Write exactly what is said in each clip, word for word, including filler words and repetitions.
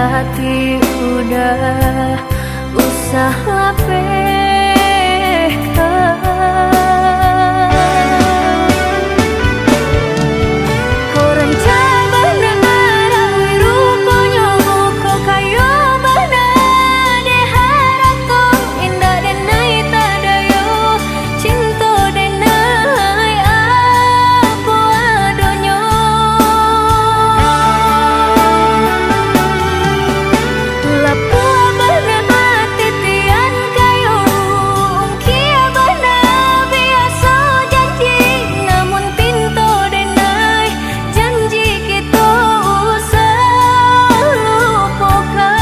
Hati udah usah lapehkan. Kok rancak bana arang, ruponyo muko kayo bana. Dek harato indak denai tadayo. Cinto denai apo adonyo. Lapuah bana ati tian kayo, ungkia bana biaso janji, namun pinto denai janji kito usah lupokan.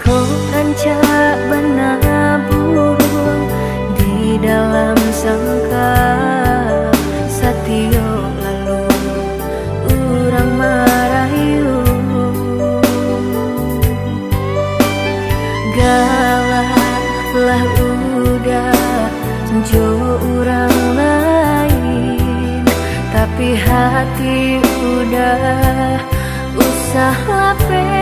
Kok rancak bana buruang di dalam sangka, satiok lalu urang marayu. Galak lah udah jo urang lain, tapi hati udah usah lapeh.